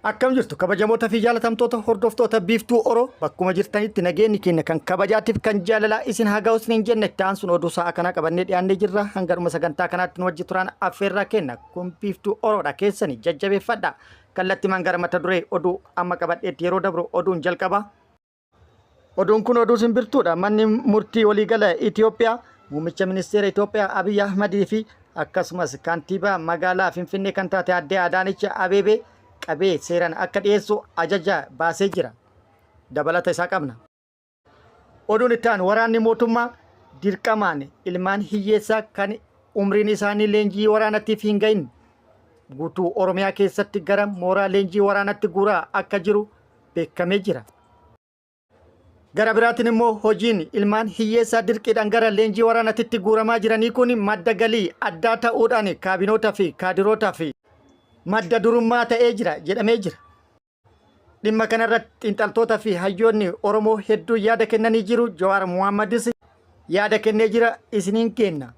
Akkam jirtu kabajamoota fi jaalatamtoota hordoftoota Biiftuu Oro, bakkuma jirtanitti nageenyi keenya kan kabajaatiif kan jaalalaa isin haa ga'u isiniin jenne. Itti aansuun oduu sa'a kanaa qabannee dhiyaannee jirra. Hanga dhuma sagantaa kanaatti nu wajji turaan affeerraa kenna. Kun Biiftuu Oroodha, keessani jajjabeeffadha. Kallattimaan gara mata duree oduu amma qabadheetti yeroo dabru, oduun jalqaba. Oduun kun oduu simbirtuudha. Manni murtii waliigala Itoophiyaa muummicha ministeera Itoophiyaa Abiy Ahmadii fi akkasumas kantiibaa magaalaa Finfinnee kan taate aadde Adaanech Abeebee qabee seeraan akka dhiyeessu ajaja baasee jira. Dabalata isaa qabna. Oduun itti aanu, waraanni mootummaa dirqamaan ilmaan hiyyeessaa kan umriin isaanii leenjii waraanatiif hin gahin guutuu Oromiyaa keessatti gara mooraa leenjii waraanatti guuraa akka jiru beekamee jira. Gara biraatiin immoo hojiin ilmaan hiyyeessaa dirqiidhaan gara leenjii waraanatitti guuramaa jiranii kun madda galii addaa ta'uudhaan kaabinootaa fi kaadirootaa fi madda durummaa ta'ee jira jedhamee jira. Dhimma kanarratti xiinxaltoota fi hayyoonni Oromoo hedduu yaada kennanii jiru. Jawaar Mohaammadis yaada kennee jira, isiniin kenna.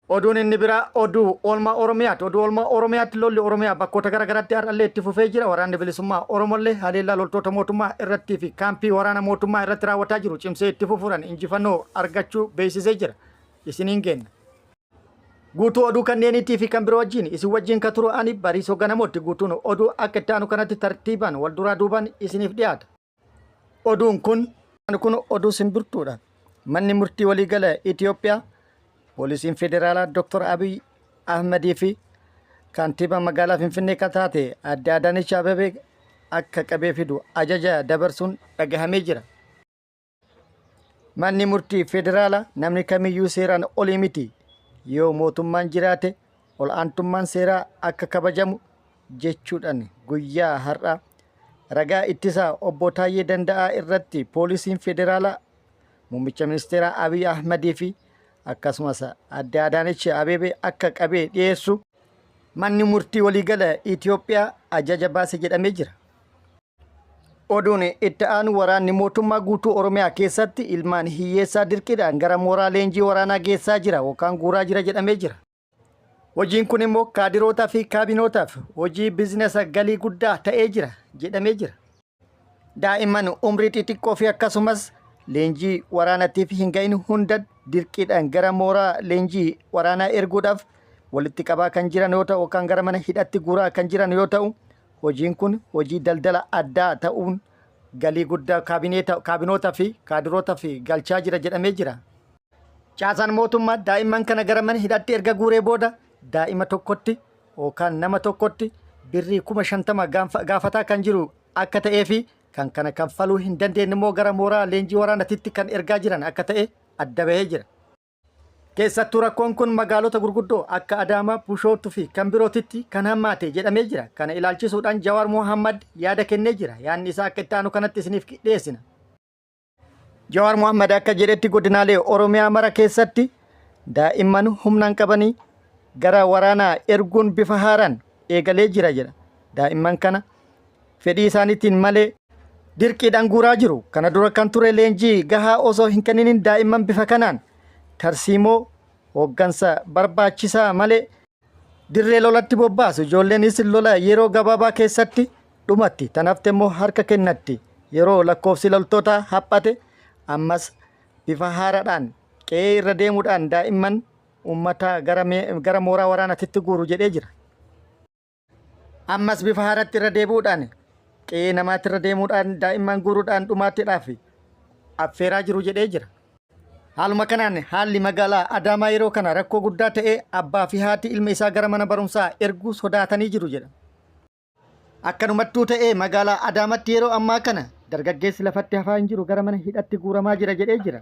Oduun inni biraa oduu oolmaa Oromiyaati. Oduu oolmaa Oromiyaatti lolli Oromiyaa bakkoota gara garaatti har'allee itti fufee jira. Waraanni bilisummaa Oromollee haleellaa loltoota mootummaa irrattii fi kaampii waraana mootummaa irratti raawwataa jiru cimsee itti fufuudhaan injifannoo argachuu beeksisee jira. Isiniin geenna. Guutuu oduu kanneeniitii fi kan biroo wajjin isin wajjin ka turu ani Bariisoo Ganamootti. Guutuun oduu akka itti aanu kanatti tartiibaan wal duraa duubaan isiniif dhiyaata. Oduun kun oduu simbirtuudha. Manni murtii waliigala Itoophiyaa poolisiin federaalaa Dr. Abiy Ahmedii fi kantiibaa magaalaa Finfinnee kan taate aadde Adaanech Abeebee akka qabee fidu ajaja dabarsuun dhagahamee jira. Manni murtii federaalaa namni kamiyyuu seeraan olii miti. Yoo mootummaan jiraate ol'aantummaan seeraa akka kabajamu jechuudhaan guyyaa har'aa ragaa ittisaa obbo Taayyee Danda'aa irratti poolisiin federaalaa muummicha ministeeraa Abiy Ahmadii fi akkasumas aadde Adaanech Abeebee akka qabee dhiyeessu manni murtii waliigala Itoophiyaa ajaja baase jedhamee jira. Oduun itti aanu, waraanni mootummaa guutuu Oromiyaa keessatti ilmaan hiyyeessaa dirqiidhaan gara mooraa leenjii waraanaa geessaa jira yookaan guuraa jira jedhamee jira. Hojiin kun immoo kaadirootaa fi kaabinootaaf hojii biizinasa galii guddaa ta'ee jira jedhamee jira. Daa'imman umrii xixiqqoo fi akkasumas leenjii waraanatiif hin ga'in hunda dirqiidhaan gara mooraa leenjii waraanaa erguudhaaf walitti qabaa kan jiran yoo ta'u yookaan gara mana hidhatti guuraa kan jiran yoo ta'u, hojiin kun hojii daldala addaa ta'uun galii guddaa kaabinoota fi kaadiroota fi galchaa jira jedhamee jira. Caasaan mootummaa daa'imman kana gara mana hidhatti erga guuree booda daa'ima tokkotti yookaan nama tokkotti birrii 50,000 gaafataa kan jiru akka ta'ee fi kan kana kanfaluu hin dandeenye immoo gara mooraa leenjii waraanatitti kan ergaa jiran akka ta'e adda bahee jira. Keessattuu rakkoon kun magaalota gurguddoo akka Adaamaa, Bushooftuu fi kan birootitti kan hammaate jedhamee jira. Kana ilaalchisuudhaan Jawaar Mohammad yaada kennee jira. Yaadni isaa akka itti aanu kanatti isiniif dhiyeessina. Jawaar Mohammad akka jedhetti, godinaalee Oromiyaa mara keessatti daa'imman humnaan qabanii gara waraanaa erguun bifa haaraan eegalee jira jedha. Daa'imman kana fedhii isaaniitiin malee dirqiidhaan guuraa jiru. Kana dura kan ture leenjii gahaa osoo hin kenniniin daa'imman bifa kanaan tarsiimoo hooggansa barbaachisaa malee dirree lolatti bobbaasu. Ijoolleenis lola yeroo gabaabaa keessatti dhumatti. Tan hafte immoo harka kennatti. Yeroo lakkoofsi loltoota haphate ammas bifa haaraadhaan qe'ee irra deemuudhaan daa'imman uummataa gara mooraa waraanaatitti guuru jedhee jira. Ammas bifa haaratti irra deebi'uudhaan qe'ee namaatti irra deemuudhaan daa'imman guuruudhaan dhumaatiidhaaf affeeraa jiru jedhee jira. Haaluma kanaan haalli magaalaa Adaamaa yeroo kana rakkoo guddaa ta'ee abbaa fi haati ilma isaa gara mana barumsaa erguu sodaatanii jiru jedha. Akkanumattuu ta'ee magaalaa Adaamatti yeroo ammaa kana dargaggeessi lafatti hafaa hin jiru, gara mana hidhatti guuramaa jira jedhee jira.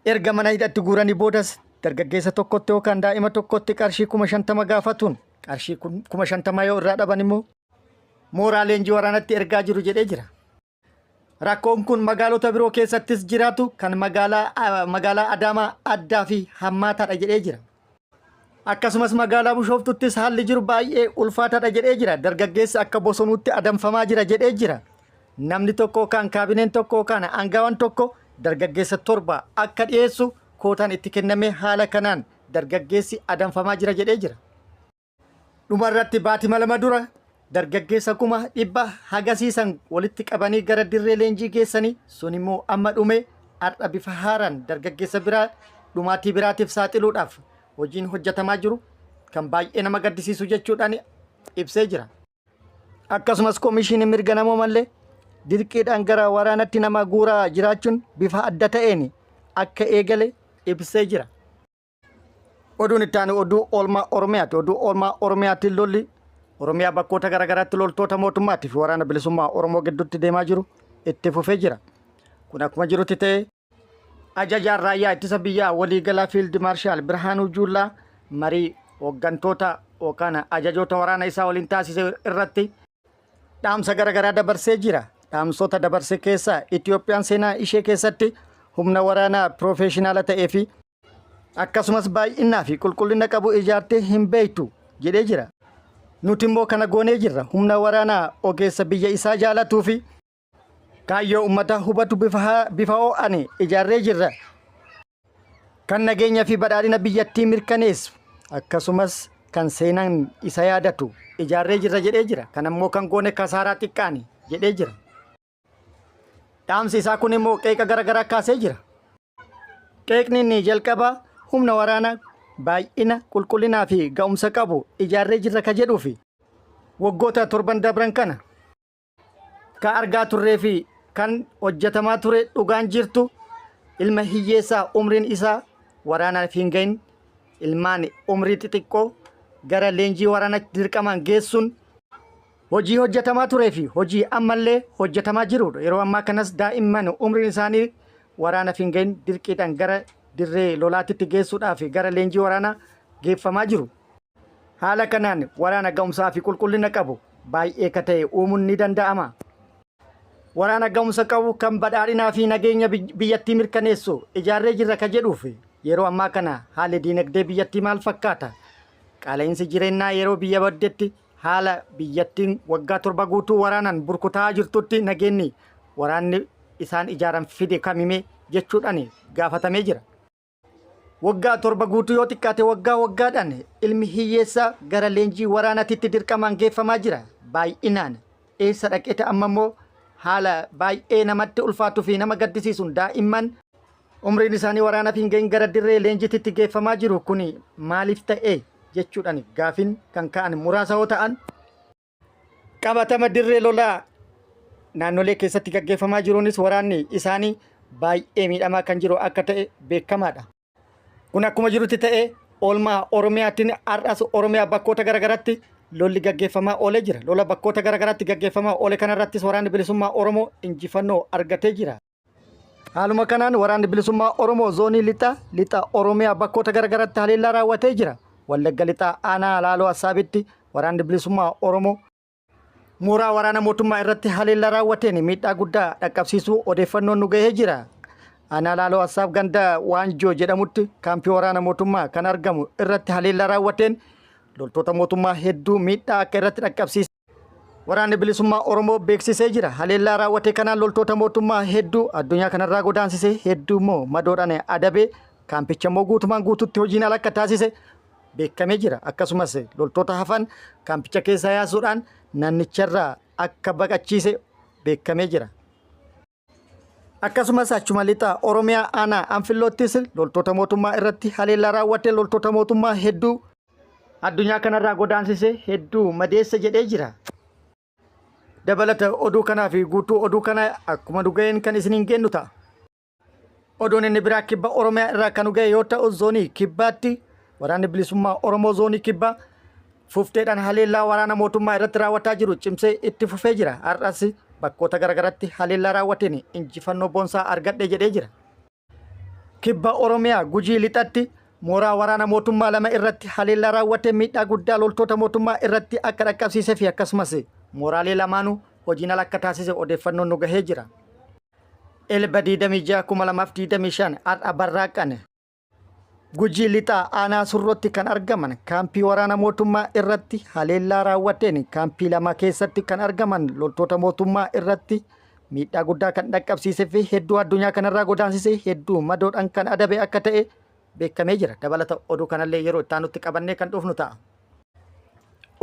Erga mana hidhatti guuranii boodas dargaggeessa tokkotti yookaan daa'ima tokkotti qarshii 50,000 gaafatuun qarshii 50,000 yoo irraa dhaban immoo mooraa leenjii waraanatti ergaa jiru jedhee jira. Rakkoon kun magaalota biroo keessattis jiraatu kan magaalaa Adaamaa addaa fi hammaataadha jedhee jira. Akkasumas magaalaa Bushooftuttis haalli jiru baay'ee ulfaataadha jedhee jira. Dargaggeessi akka bosonuutti adamfamaa jira jedhee jira. Namni tokko yookaan kaabineen tokko yookaan aangawaan tokko dargaggeessa torba akka dhiyeessu kootaan itti kennamee haala kanaan dargaggeessi adamfamaa jira jedhee jira. Dhumarratti baatima 2 dura Dargaggeessa 100,000 hagasiisan walitti qabanii gara dirree leenjii geessanii sun immoo amma dhume har'a bifa haaraan dargaggeessa biraa dhumaatii biraatiif saaxiluudhaaf hojiin hojjetamaa jiru kan baay'ee nama gaddisiisu jechuudhaan ibsee jira. Akkasumas Komishiiniin Mirga Namoomallee dirqiidhaan gara waraanatti nama guuraa jiraachuun bifa adda ta'een akka eegale ibsee jira. Oduun itti aanu oduu oolmaa Oromiyaati. Oduu oolmaa Oromiyaatiin lolli Oromiyaa bakkoota garaagaraatti loltoota mootummaatii fi waraana bilisummaa Oromoo gidduutti deemaa jiru itti fufee jira. Kun akkuma jirutti ta'ee ajajaan raayyaa ittisa biyyaa waliigalaa Fiild Maarshaal Birhaanuu Juullaa marii hooggantoota yookaan ajajoota waraana isaa waliin taasise irratti dhaamsa garaagaraa dabarsee jira. Dhaamsota dabarse keessaa Itoophiyaan seenaa ishee keessatti humna waraanaa piroofeeshinaala ta'ee fi akkasumas baay'inaa fi qulqullina qabu ijaartee hin beektu jedhee jira. Nuti immoo kana goonee jirra. Humna waraanaa ogeessa biyya isaa jaalatuu fi kaayyoo uummataa hubatu bifa ho'aan ijaarree jirra. Kan nageenya fi badhaadhina biyyattii mirkaneessu akkasumas kan seenaan isa yaadatu ijaarree jirra jedhee jira. Kan ammoo kan goone kasaaraa xiqqaani jedhee jira. Dhaamsi isaa kun immoo qeeqa garaagaraa kaasee jira. Qeeqni inni jalqabaa humna waraanaa baay'ina, qulqullinaa fi ga'umsa qabu ijaarree jirra ka jedhuu fi waggoota torban dabran kana ka argaa turree fi kan hojjetamaa ture dhugaan jirtu ilma hiyyeessaa umriin isaa waraanaaf hin gahin ilmaan umrii xixiqqoo gara leenjii waraanaatti dirqamaan geessuun hojii hojjetamaa turee fi hojii ammallee hojjetamaa jirudha. Yeroo ammaa kanas daa'imman umriin isaanii waraanaaf hin gahin dirqiidhaan gara dirree lolaatitti geessuudhaaf gara leenjii waraanaa geeffamaa jiru. Haala kanaan waraana ga'umsaa fi qulqullina qabu baay'ee ka ta'e uumuun ni danda'ama. Waraana ga'umsa qabu kan badhaadhinaa fi nageenya biyyattii mirkaneessu ijaarree jirra ka jedhuuf yeroo ammaa kana haalli diinagdee biyyattii maal fakkaata? Qaala'insi jireenyaa yeroo biyya baddetti haala biyyattiin waggaa 7 guutuu waraanaan burkutaa'aa jirtutti nageenni waraanni isaan ijaaran fide kamime jechuudhaan gaafatamee jira. Waggaa 7 guutuu yoo xiqqaate waggaa waggaadhaan ilmi hiyyeessaa gara leenjii waraanaatitti dirqamaan geeffamaa jira. Baay'inaan eessa dhaqeeti amma immoo haala baay'ee namatti ulfaatuu fi nama gaddisiisuun daa'imman umriin isaanii waraanaaf hin gahin gara dirree leenjiitti geeffamaa jiru kun maaliif ta'e jechuudhaan gaafin kan ka'an muraasa yoo ta'an qabatama dirree lolaa naannolee keessatti gaggeeffamaa jiruunis waraanni isaanii baay'ee miidhamaa kan jiru akka ta'e beekamaadha. Kun akkuma jirutti ta'ee oolmaa Oromiyaatiin har'as Oromiyaa bakkoota garaagaraatti lolli gaggeeffamaa oolee jira. Lola bakkoota garaagaraatti gaggeeffamaa oole kanarrattis waraanni bilisummaa Oromoo injifannoo argatee jira. Haaluma kanaan waraanni bilisummaa Oromoo zoonii lixa lixa Oromiyaa bakkoota garaagaraatti haleellaa raawwatee jira. Wallagga lixaa aanaa Laaloo Assaabitti waraanni bilisummaa Oromoo mooraa waraana mootummaa irratti haleellaa raawwateen miidhaa guddaa dhaqqabsiisuu odeeffannoon nu gahee jira. Aanaa Laaloo Assaab ganda Waanjoo jedhamutti kaampii waraana mootummaa kan argamu irratti haleellaa raawwateen loltoota mootummaa hedduu miidhaa akka irratti dhaqqabsiise waraanni bilisummaa Oromoo beeksisee jira. Haleellaa raawwate kanaan loltoota mootummaa hedduu addunyaa kanarraa godaansise hedduu immoo madoodhaan adabee kaampicha immoo guutumaan guututti hojiin ala akka taasise beekamee jira. Akkasumas loltoota hafan kaampicha keessaa yaasuudhaan naannicharraa akka baqachiise beekamee jira. Akkasumas achuma lixa Oromiyaa aanaa Anfilloottis loltoota mootummaa irratti haleellaa raawwate loltoota mootummaa hedduu addunyaa kanarraa godaansise hedduu madeesse jedhee jira. Dabalata oduu kanaa fi guutuu oduu kana akkuma nu ga'een kan isiniin geennu ta'a. Oduun inni biraa kibba Oromiyaa irraa kan nu ga'e yoo ta'u zoonii kibbaatti waraanni bilisummaa Oromoo zoonii kibbaa fufteedhaan haleellaa waraana mootummaa irratti raawwataa jiru cimsee itti fufee jira. Har'as bakkoota garaagaraatti haleellaa raawwateen injifannoo boonsaa argadhe jedhee jira. Kibba Oromiyaa Gujii Lixatti mooraa waraana mootummaa lama irratti haleellaa raawwatee miidhaa guddaa loltoota mootummaa irratti akka dhaqqabsiisee fi akkasumas mooraalee lamaanuu hojiin ala akka taasise odeeffannoon nu gahee jira. Elba 26,2025 har'a barraaqan Gujii Lixaa aanaa Surrootti kan argaman kaampii waraana mootummaa irratti haleellaa raawwateen kaampii lama keessatti kan argaman loltoota mootummaa irratti miidhaa guddaa kan dhaqqabsiisee fi hedduu addunyaa kanarraa godaansise hedduu madoodhaan kan adabe akka ta'e beekamee jira. Dabalata oduu kanallee yeroo itti aanutti qabannee kan dhufnu ta'a.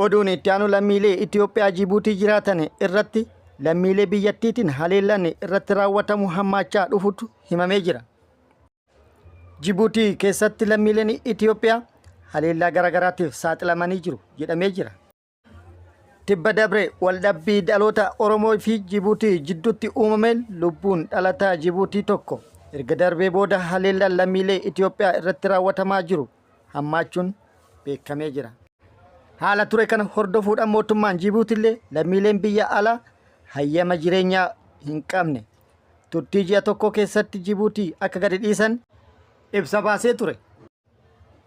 Oduun itti aanu lammiilee Itoophiyaa Jibuutii jiraatan irratti lammiilee biyyattiitiin haleellaan irratti raawwatamu hammaachaa dhufutu himamee jira. Jibuutii keessatti lammiileen Itoophiyaa haleellaa garaagaraatiif saaxilamanii jiru jedhamee jira. Tibba dabre waldhabbii dhaloota Oromoo fi Jibuutii jidduutti uumameen lubbuun dhalataa Jibuutii tokko erga darbee booda haleellaan lammiilee Itoophiyaa irratti raawwatamaa jiru hammaachuun beekamee jira. Haala ture kana hordofuudhaan mootummaan Jibuutiillee lammiileen biyya alaa hayyama jireenyaa hin qabne turtii ji'a tokkoo keessatti Jibuutii akka gadi dhiisan ibsa baasee ture.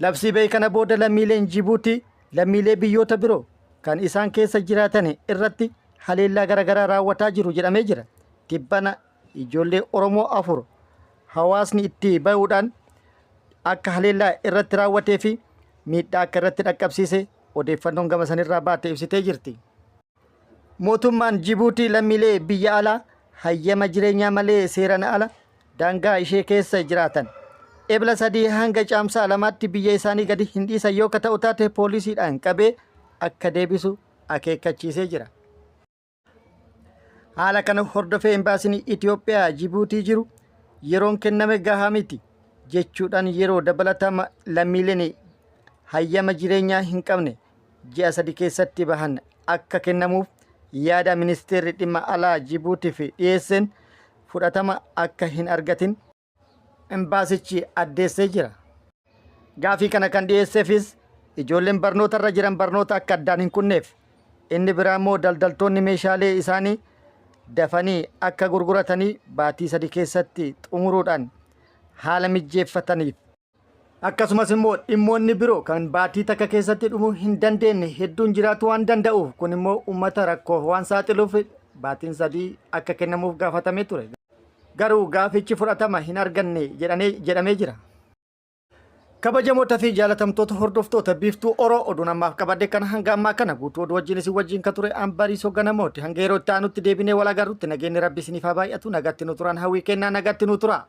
Labsii bahe kana booda lammiileen Jibuutii lammiilee biyyoota biroo kan isaan keessa jiraatan irratti haleellaa garaagaraa raawwataa jiru jedhamee jira. Tibbana ijoollee Oromoo 4 hawaasni itti bahuudhaan akka haleellaa irratti raawwatee fi miidhaa akka irratti dhaqqabsiise odeeffannoon gama sanirraa baate ibsitee jirti. Mootummaan Jibuutii lammiilee biyya alaa hayyama jireenyaa malee seeran ala daangaa ishee keessa jiraatan Ebla 3 hanga Caamsaa 2tti biyya isaanii gadi hin dhiisan yoo ka ta'u taate poolisiidhaan qabee akka deebisu akeekkachiisee jira. Haala kana hordofee imbaasiin Itoophiyaa Jibuutii jiru yeroon kenname gahaa miti jechuudhaan yeroo dabalataa lammiileen hayyama jireenyaa hin qabne ji'a sadi keessatti bahan akka kennamuuf yaada ministeerri dhimma alaa Jibuutiif dhiyeesseen fudhatama akka hin argatin imbaasichi addeessee jira. Gaafii kana kan dhiyeesseefis ijoolleen barnoota irra jiran barnoota akka addaan hin kunneef inni biraa immoo daldaltoonni meeshaalee isaanii dafanii akka gurguratanii baatii sadi keessatti xumuruudhaan haala mijjeeffataniif. Akkasumas immoo dhimmoonni biroo kan baatii takka keessatti dhumuu hin dandeenye hedduun jiraatu waan danda'uuf kun immoo uummata rakkoof waan saaxiluuf baatiin sadii akka kennamuuf gaafatamee ture. Garuu gaafichi fudhatama hin arganne jedhamee jira. Kabajamoota fi jaalatamtoota hordoftoota Biiftuu Oro oduun ammaaf qabadhe kana hanga ammaa kana guutuu oduu wajjin isin wajjin ka ture an Bariisoo Ganamooti. Hanga yeroo itti aanutti deebinee wal agarrutti nageenyi Rabbi isiniif haa baay'atu. Nagatti nu turaan hawwii kennaa nagatti nu tura.